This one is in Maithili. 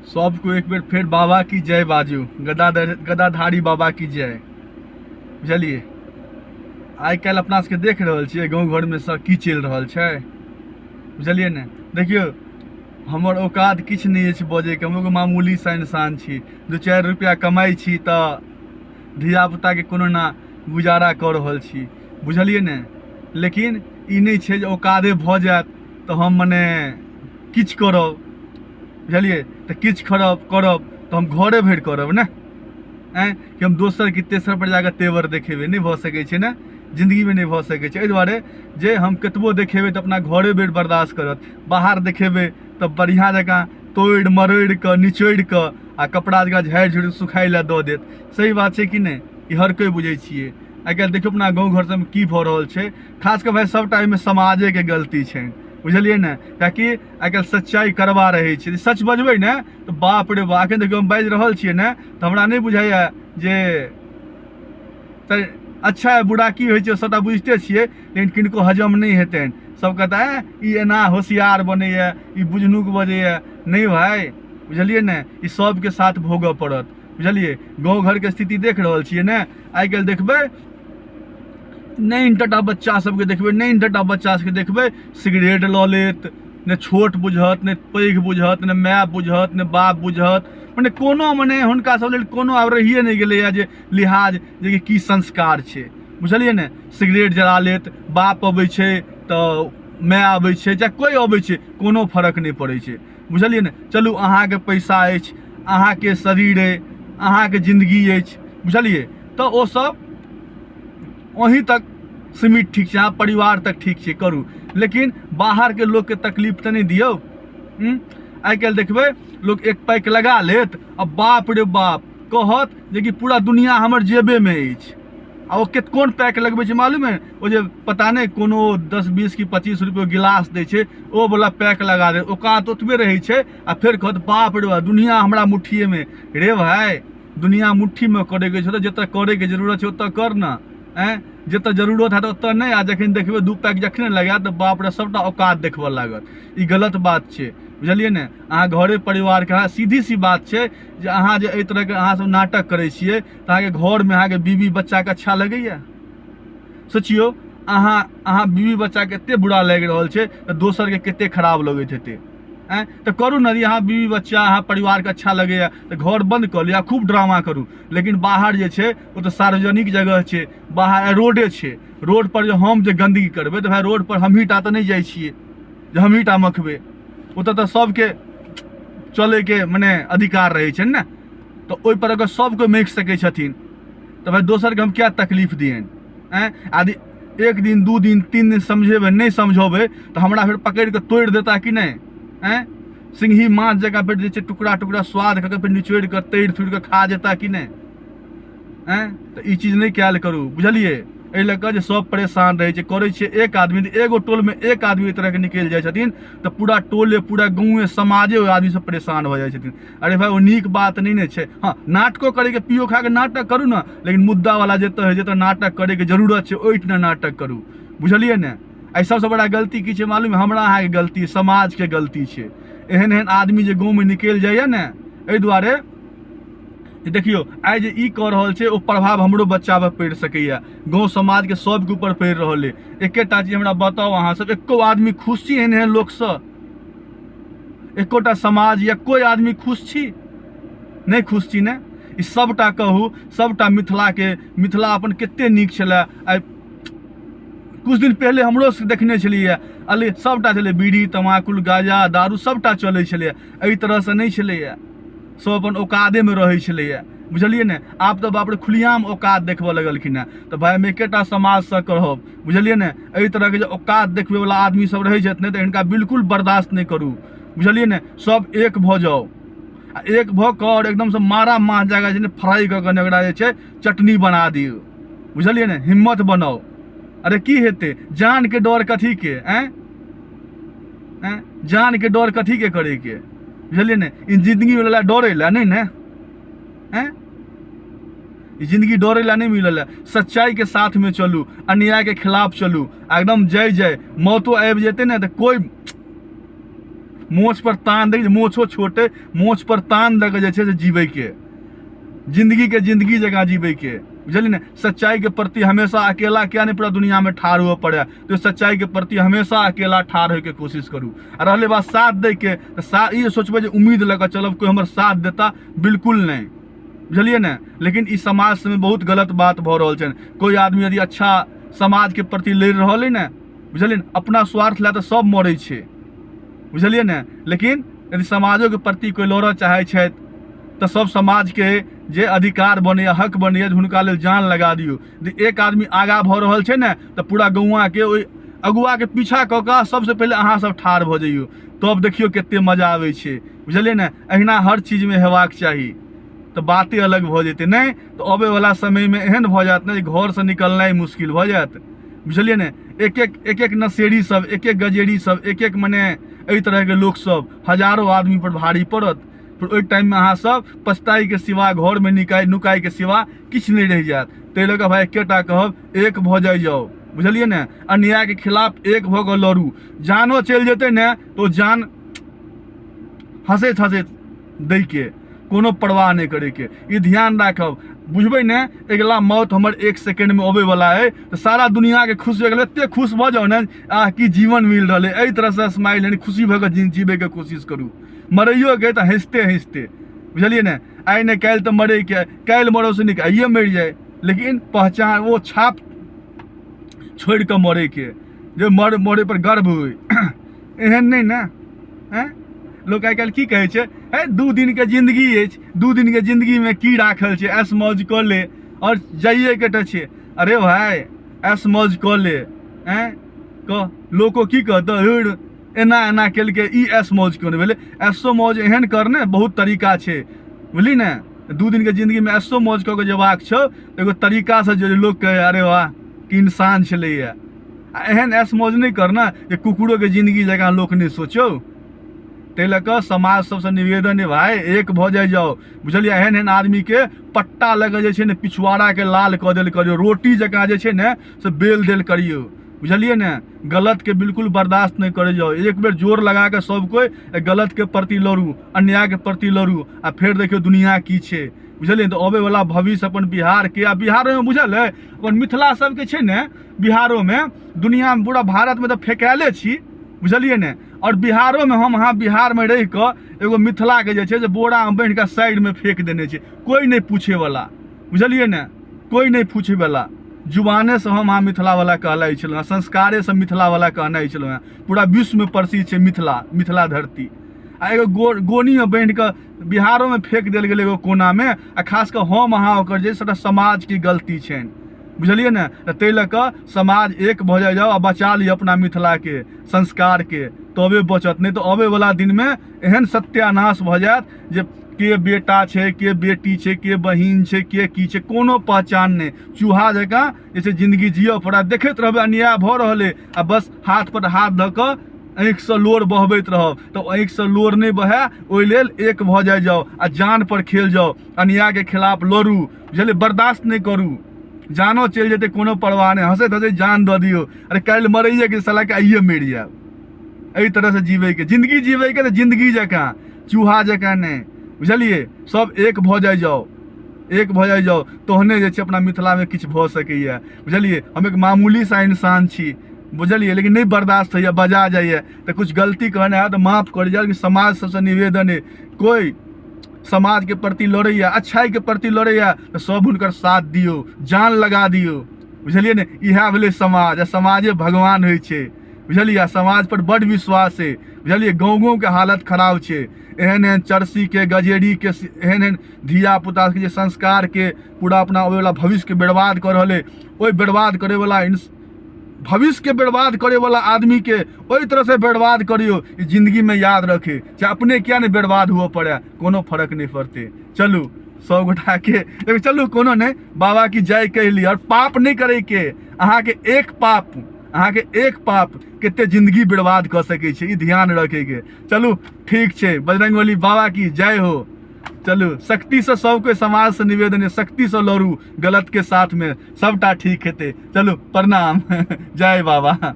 सबको एक बेर फेर बाबा की जय बाजू, गदाधर गदाधारी बाबा की जय। बुझलियै? आइ काल्हि अपना सबके देख रहल छियै गाँव घरमे सब की चलि रहल छै, बुझलियै ने? देखियौ, हमर औकात किछु नहि अछि बजैके, हम एगो मामूली सा इंसान छी। 2-4 रुपैआ कमाइ छी तऽ धियापुताके कोनो ना गुजारा कऽ रहल छी, बुझलियै ने? लेकिन ई नहि छै जे औकादे भऽ जायत तऽ हम मने किछु करब, बुझलियै? तऽ किछु करब करब तऽ हम घरे भरि करब ने, आँय कि हम दोसर कि तेसर पर जाकऽ तेवर देखेबै? नहि भऽ सकै छै ने, जिन्दगीमे नहि भऽ सकै छै। एहि दुआरे जे हम कतबो देखेबै तऽ अपना घरे भरि बर्दाश्त करत, बाहर देखेबै तऽ बढ़िआँ जकाँ तोड़ि मरोड़ि कऽ निचोड़ि कऽ आ कपड़ा जकाँ झाड़ि झुड़ि सुखाय लए दऽ देत। सही बात छै कि नहि? ई हर कोइ बुझै छियै। आइ काल्हि देखियौ अपना गाँव घर सबमे की भऽ रहल छै। खास कऽ भाय सबटा एहिमे समाजेके गलती छै, बुझलियै ने? किएकि आइ काल्हि सच्चाइ कड़वा रहै छै। सच बजबै ने तऽ बाप रे बाप। एखन देखियौ हम बाजि रहल छियै ने तऽ हमरा नहि बुझाइए जे तऽ अच्छा बुरा की होइ छै, सबटा बुझिते छियै, लेकिन किनको हजम नहि हेतनि। सब कहता ऐं ई एना होशियार बनैए, ई बुझनुक बजैए। नहि भाय, बुझलियै ने? ई सबके साथ भोगऽ पड़त, बुझलियै? गाँव घरके स्थिति देख रहल छियै ने? आइ काल्हि देखबै नहि टा बच्चा सबके देखबै, नहि टा बच्चा सबके देखबै सिगरेट लऽ लेत, ने छोट बुझत ने पैघ बुझत, ने माय बुझत ने बाप बुझत, मने कोनो मने हुनका सब लेल कोनो आब रहिए नहि गेलैए जे लिहाज, जे की संस्कार छै, बुझलियै ने? सिगरेट जरा लेत, बाप अबै छै तऽ माय अबै छै, चाहे कोइ अबै छै, कोनो फरक नहि पड़ै छै, बुझलियै ने? चलू, अहाँके पैसा अछि, अहाँके शरीर अइ, अहाँके जिन्दगी अछि, बुझलियै? तऽ ओ सब वहीं तक सीमित ठीक छै, अहाँ परिवार तक ठीक छै, करू, लेकिन बाहरके लोकके तकलीफ तऽ नहि दियौ। आइ काल्हि देखबै लोक एक पैक लगा लेत आ बाप रे बाप कहत जेकि पूरा दुनिया हमर जेबेमे अछि। आ ओ केत कोन पैक लगबै छै मालूम है? ओ जे पता नहि कोनो 10, 20 कि 25 रुपये गिलास दै छै, ओ वाला पैक लगा दे, औकात ओतबे रहै छै आ फेर कहत बाप रे बाप, दुनिया हमरा मुट्ठिएमे। रे भाय, दुनिया मुट्ठीमे करैके छौ तऽ जतऽ करैके जरूरत छै ओतऽ कर ने, आँय? जतऽ जरूरत हैत ओतऽ नहि। आ जखन देखबै दू पैक जखने लगायत तऽ बाप रे सबटा औकात देखबऽ लागत। ई गलत बात छै, बुझलियै ने? अहाँ घरे परिवारके, अहाँ सीधी सी बात छै जे अहाँ जे एहि तरहके अहाँ सब नाटक करै छियै तऽ अहाँके घरमे अहाँके बीवी बच्चाके अच्छा लगैया? सोचियौ अहाँ, अहाँ बीवी बच्चाके एते बुरा लागि रहल छै तऽ दोसरके कते खराब लगैत हेतै? आँय, तऽ करू ने। अहाँ बीवी बच्चा, अहाँ परिवारके अच्छा लगैया तऽ घर बन्द कऽ लिअ, खूब ड्रामा करू, लेकिन बाहर जे छै ओ तऽ सार्वजनिक जगह छै, बाहर रोडे छै। रोड पर जे हम जे गन्दगी करबै तऽ भाय रोड पर हमही टा तऽ नहि जाइ छियै जे हमही टा मखबै, ओतऽ तऽ सबके चलैके मने अधिकार रहै छै ने। तऽ ओहिपर अगर सबके मखि सकै छथिन तऽ भाय दोसरके हम किया तकलीफ दियनि? आँय, आदि एक दिन 2 दिन 3 दिन समझेबै, नहि समझेबै तऽ हमरा फेर पकड़ि कऽ तोड़ि देता कि नहि? आँय, सिंगही माछ जकाँ फेर जे छै टुकड़ा टुकड़ा स्वाद कऽ कऽ फेर निचोड़ि कऽ तैर थुरि कऽ खा जेता कि नहि? आँय, तऽ ई चीज नहि कयल करू, बुझलियै? एहि लऽ कऽ जे सब परेशान रहै छै। करै छियै एक आदमी, एगो टोलमे एक आदमी एहि तरहके निकलि जाइ छथिन तऽ पूरा टोले, पूरा गाँवे, समाजे ओहि आदमीसँ परेशान भऽ जाइ छथिन। अरे भाय, ओ नीक बात नहि ने छै। हँ, नाटको करैके, पियो खाके नाटक करू ने, लेकिन मुद्दावला जतऽ होइ, जतऽ नाटक करैके जरूरत छै ओहिठिना नाटक करू, बुझलियै ने? एहि सबसँ बड़ा गलती की छै मालूम? हमरा अहाँके गलती, समाजके गलती छै। एहन एहन आदमी जे गाँवमे निकलि जाइए ने, एहि दुआरे देखियौ आइ जे ई कऽ रहल छै ओ प्रभाव हमरो बच्चापर पड़ि सकैए, गाँव समाजके सबके ऊपर पड़ि रहल अइ। एकेटा चीज हमरा बताउ अहाँ सब, एको आदमी खुश छी एहन एहन लोकसँ? एकोटा समाज या कोइ आदमी खुश छी? नहि खुश छी ने? ई सबटा कहू, सबटा मिथिलाके, मिथिला अपन कते नीक छलै आइ कुछ दिन पहिले हमरो से देखने छलियै, अली सबटा छलै, बीड़ी तमाकुल गाँजा दारू सबटा चलै छलैए। एहि तरहसँ नहि छलैए, सब अपन औकादेमे रहै छलैए, बुझलियै ने? आब तऽ बाप रे खुलेआम औकात देखबऽ लगलखिन हेँ। तऽ भाय हम एकेटा समाजसँ कहब, बुझलियै ने, एहि तरहके जे औकात देखबैवला आदमी सब रहै छथि ने तऽ हिनका बिल्कुल बर्दाश्त नहि करू, बुझलियै ने? सब एक भऽ जाउ आ एक भऽ कऽ आओर एकदमसँ मारा माछ जकाँ जे छै ने फ्राइ कऽ कऽ ने ओकरा जे छै चटनी बना दियौ, बुझलियै ने? हिम्मत बनाउ। अरे की हेतै? जानके डर कथीके? आँय आँय, जानके डर कथीके करैके, बुझलियै ने? ई जिन्दगी लए डरै लए नहि ने। आँय, ई जिन्दगी डरै लए नहि मिलल है। सच्चाइके साथमे चलू, अन्यायके खिलाफ चलू, एकदम जय जय। मौतो आबि जेतै ने तऽ कोइ मोछ पर तान दै मोछो छोटे मोछ पर तान दऽ कऽ जे छै से जीवैके जिंदगीके जिंदगी जकाँ जीवैके बुझलियै ने सच्चाइके प्रति हमेशा अकेला किया नहि पूरा दुनियामे ठाढ़ हुअ पड़ै तऽ सच्चाइके प्रति हमेशा अकेला ठाढ़ होइके कोशिश करू आ रहलै बात साथ दैके तऽ सा ई सोचबै जे उम्मीद लऽ कऽ चलब कोइ हमर साथ देता बिल्कुल नहि बुझलियै ने लेकिन ई समाज सबमे बहुत गलत बात भऽ रहल छनि कोइ आदमी यदि अच्छा समाजके प्रति लड़ि रहल अइ ने बुझलियै ने अपना स्वार्थ लए तऽ सब मरै छै बुझलियै ने लेकिन यदि समाजोके प्रति कोइ लड़ऽ चाहै छथि तऽ सब समाजके जे अधिकार बनैए हक बनैए हुनका लेल जान लगा दियौ यदि एक आदमी आगाँ भऽ रहल छै ने तऽ पूरा गौआँके ओहि अगुआके पीछा कऽ कऽ सबसँ पहिले अहाँ सब ठाढ़ भऽ जइयौ तब देखियौ कते मजा आबै छै बुझलियै ने अहिना हर चीजमे हेबाक चाही तऽ बाते अलग भऽ जेतै नहि तऽ अबैवला समयमे एहन भऽ जायत ने जे घरसँ निकलनाइ मुश्किल भऽ जायत बुझलियै ने एक एक एक एक नशेड़ी सब एक एक गजेरी सब एक एक मने एहि तरहके लोक सब हजारो आदमी पर भारी पड़त फेर ओहि टाइममे अहाँ सब पछताइके सिवा घरमे निकाय नुकाइके सिवा किछु नहि रहि जायत ताहि लऽ कऽ भाय एकेटा कहब एक भऽ जाइ जाउ बुझलियै ने अन्यायके खिलाफ एक भऽ कऽ लड़ू जानो चलि जेतै ने तऽ ओ जान हँसैत हँसैत दैके कोनो परवाह नहि करैके ई ध्यान राखब बुझबै ने अगिला मौत हमर एक सेकेंडमे अबैवला अइ तऽ सारा दुनिआँके खुश भऽ गेल एतेक खुश भऽ जाउ ने आह की जीवन मिल रहल अइ एहि तरहसँ स्माइल यानी खुशी भऽ कऽ जीबैके कोशिश करू मरैयोके तऽ हँसिते हँसिते बुझलियै ने आइ ने काल्हि तऽ मरैके काल्हि मरऽसँ नीक आइए मरि जाइ लेकिन पहचान ओ छाप छोड़ि कऽ मरैके जे मर मरैपर गर्व होइ एहन नहि ने आँय लोक आइ काल्हि की कहै छै हे दू दिनके जिन्दगी अछि दू दिनके जिन्दगीमे की राखल छै ऐश मौज कऽ ले आओर जाइएके तऽ छै अरे भाय ऐश मौज कऽ ले आँय कह लोको की कहतौ हूर एना एना केलकै ई ऐश मौज कोन भेलै ऐशो मौज एहन कर ने बहुत तरीका छै बुझली ने दू दिनके जिन्दगीमे ऐशो मौज कऽ कऽ जेबाक छौ एगो तरीकासँ जे लोक कहै अरे वाह की इंसान छलैए आ एहन ऐश मौज नहि कर ने जे कुकुरोके जिन्दगी जकाँ लोक नहि सोचौ ताहि लऽ कऽ समाज सबसँ निवेदन अइ भाय एक भऽ जाइ जाउ बुझलियै एहन एहन आदमीके पट्टा लऽ कऽ जे छै ने पिछुआड़ाके लाल कऽ देल करियौ रोटी जकाँ जे छै ने से बेल देल करियौ बुझलियै ने गलतके बिल्कुल बर्दाश्त नहि करै जाउ एक बेर जोर लगा कऽ सब कोइ गलतके प्रति लड़ू अन्यायके प्रति लड़ू आ फेर देखियौ दुनिया की छै बुझलियै तऽ अबैवला भविष्य अपन बिहारके आ बिहारोमे बुझल अइ अपन मिथिला सबके छै ने बिहारोमे दुनिआँमे पूरा भारतमे तऽ फेकायले छी बुझलियै ने आओर बिहारोमे हम अहाँ बिहारमे रहि कऽ एगो मिथिलाके जे छै से बोरामे बान्हि कऽ साइडमे फेक देने छै कोइ नहि पूछैवला बुझलियै ने कोइ नहि पूछैवला जुबानेसँ हम अहाँ मिथिलावला कहलाइ छलहुँ हेँ संस्कारेसँ मिथिलावला कहनाइ छलहुँ हेँ पूरा विश्वमे प्रसिद्ध छै मिथिला मिथिला धरती आ एगो गोनीमे बान्हि कऽ बिहारोमे फेक देल गेलै एगो कोनामे आ खास कऽ हम अहाँ ओकर जे सबटा समाजके गलती छनि बुझलियै ने तऽ ताहि लऽ कऽ समाज एक भऽ जाइ जाउ आ बचा लिअ अपना मिथिलाके संस्कारके तबे बचत नहि तऽ अबैवला दिनमे एहन सत्यानाश भऽ जायत जे के बेटा छै के बेटी छै के बहिन छै के की छै कोनो पहचान नहि चूहा जकाँ जे छै जिन्दगी जियऽ पड़त देखैत रहबै अन्याय भऽ रहल अइ आ बस हाथ पर हाथ धऽ कऽ आँखिसँ लोर बहबैत रहब तऽ आँखिसँ लोर नहि बहै ओहि लेल एक भऽ जाइ जाउ आ जान पर खेल जाउ अन्यायके खिलाफ लड़ू बुझलियै बर्दाश्त नहि करू जानो चलि जेतै कोनो परवाह नहि हँसैत हँसैत जान दऽ दियौ अरे काल्हि मरैए कि सालाके आइए मरि जायब एहि तरहसँ जीवैके जिन्दगी जीवैके तऽ जिन्दगी जकाँ चूहा जकाँ नहि बुझलियै सब एक भऽ जाइ जाउ एक भऽ जाइ जाउ तहने जे छै अपना मिथिलामे किछु भऽ सकैए बुझलियै हम एक मामूली सा इंसान छी बुझलियै लेकिन नहि बर्दाश्त होइए बजा जाइए तऽ किछु गलती कहने हैत तऽ माफ करि जाउ लेकिन समाज सबसँ निवेदन अइ कोइ समाजके प्रति लड़ैए अच्छाइके प्रति लड़ैए तऽ सब हुनकर साथ दियौ जान लगा दियौ बुझलियै ने इएह भेलै समाज आ समाजे भगवान होइ छै बुझलियै आ समाज पर बड्ड विश्वास अइ बुझलियै गाँव गाँवके हालत खराब छै एहन एहन चरसीके गजेरीके एहन एहन धिया पुताके जे संस्कारके पूरा अपना अबैवला भविष्यके बर्बाद कऽ रहल अइ ओहि बर्बाद करैवला भविष्यके बर्बाद करैवला आदमीके ओहि तरहसँ बर्बाद करियौ ई जिन्दगीमे याद रखे चाहे अपने किया नहि बर्बाद हुअ पड़ै कोनो फर्क नहि पड़तै चलू सब गोटाके देखियौ चलू कोनो नहि बाबा की जय कहि लिअ आओर पाप नहि करैके अहाँके एक पाप अहाँके एक पाप कते जिन्दगी बर्बाद कऽ सकै छै ई ध्यान रखैके चलू ठीक छै बजरंगबली बाबा की जय हो चलू शक्तिसँ सबके समाजसँ निवेदन अइ शक्तिसँ लड़ू गलतके साथमे सबटा ठीक हेतै चलू प्रणाम जय बाबा।